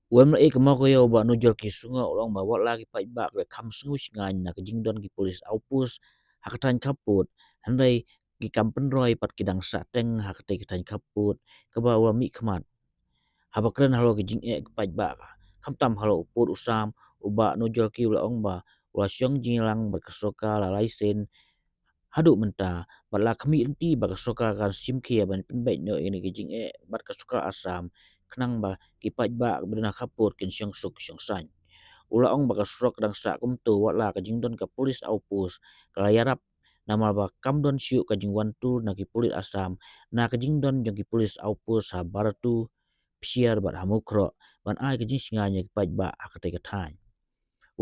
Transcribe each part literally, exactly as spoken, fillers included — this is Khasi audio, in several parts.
U MLA ka Mawkaiaw Bah Nujorki Shngain u la ong ba wat la ki paidbah ki kham sngew shngaiñ na ka jingdon ki pulit outpost ha ka thaiñ khappud, hynrei ki kam pynroi pat ki dang sah teng ha katei ka thaiñ khappud kaba u la mihkhmat. Haba kren halor ki jingeh ki paidbah, khamtam halor u pud u sam, u Bah Nujorki u la ong ba u la shong jingïalang bad ka sorkar la lai sien haduh mynta, bad la khmih lynti ba ka sorkar kan shim khia ban pynbeit noh ïa kine ki jingeh bad ka sorkar Assam, khnang ba ki paidbah ba don ha khappud kin shong suk shong saiñ. U la ong ba ka surok ka dang sah kumto wat la ka jingdon ka pulit outpost ka la ïarap, namar ba kam don shuh ka jingwan tur na ki pulit Assam na ka jingdon jong ki pulit outpost ha Baratu, Pshiar bad ha Mukroh ban ai ka jingshngaiñ ïa ki paidbah ha katei ka thaiñ.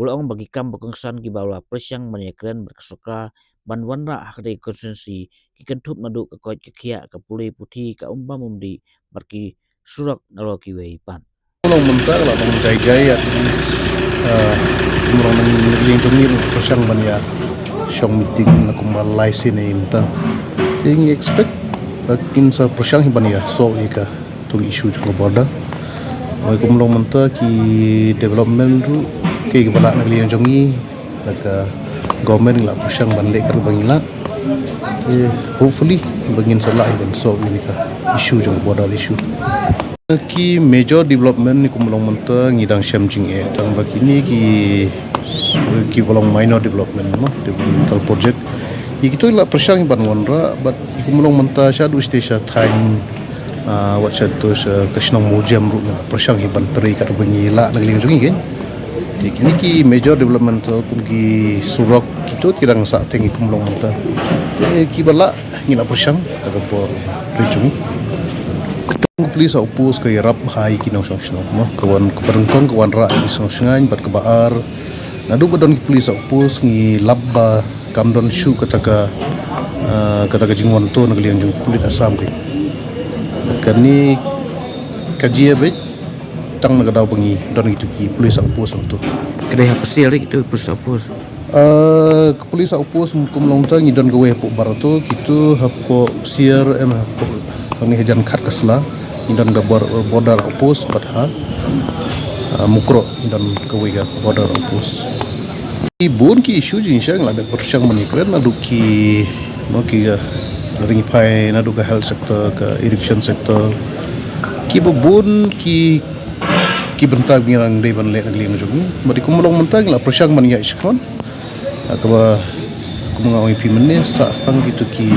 U la ong ba ki kam ba kongsan kiba u la pyrshang ban ïakren bad ka sorkar ban wanrah ha katei ka constituency ki kynthup naduh ka koit ka khiah, ka pule puthi, ka um bam um dih bad ki surok nalor kiwei pat. Kum u long mynta la long jai jai, at least, ah, kum u long nang ngi jong ngi ruh pyrshang ban ïa shong meeting na kumba lai sien mynta. Te ngi expect ba kin sa pyrshang hi ban ïa solve ïa ka tu issue jong ka border. Hynrei kum u long mynta ki development ruh ki, kiba lah na ka liang jong ngi, na ka government ngi la pyrshang ban leh katba ngi lah. Te hopefully ba ngin sa lah hi ban solve ïa ka issue jong ka border issue. Ki major development ni kum u long mynta ngi dang shem jingeh, tang ba kine ki, kiba long minor development mo, developmental project. Ïa kito ngi la pyrshang hi ban wanrah, bad kum u long mynta shaduh shatei sha thaiñ, ah, wat shaduh sha ka shnong Mawjem ruh ngi la pyrshang hi ban trei katba ngi lah na ka liang jong ngi kein. Te kine ki major development, uh, kum ki surok kito ki dang sah teng kum u long mynta. Te kiba lah ngi la pyrshang ha ka por trei jong ngi. Ka police outpost ka ïarap bha ïa ki nongshong shnong mo, ka wan, kaba nyngkong ka wanrah ïa ki shnong shngaiñ, bad kaba ar, naduh ba don ki police outpost ngi lap ba kam don shuh kata ka, ah, kata ka jingwan tur na ka liang jong ki pulit Assam kein. Kane ka jia beit tang na ka daw ba ngi don kito ki police outpost hangto. Ka dei ha Pshiar kito police outpost? Ah, ka police outpost kum u long mynta ngi don kawei hapoh Baratu, kito hapoh Pshiar, em, hapoh, hangne hajan Khatkasla ngi don ka bor-, border outpost bad ha, ah, Mukroh ngi don kawei ka border outpost. Ki bun ki issue jingshisha ngi la dep pyrshang ban ïakren, naduh ki, mo, ki, ah, la ring phai naduh ka health sector, ka education sector. Kiba bun ki, ki bynta ba ngi dang dei ban leh na ka liang jong ngi. Bad kum u long mynta ngi la pyrshang ban ïaid shakhmat. Ah, kaba kum nga ong ïa phi mynne, sah tang kito ki,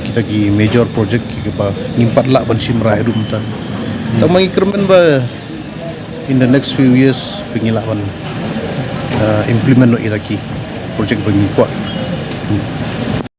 kita ki major project kiba ngim pat lah ban shim rai haduh mynta. Tang ma ngi kyrmen ba in the next few years ba ngi lah ban, uh, implement noh ïa ki project ba ngi kwah.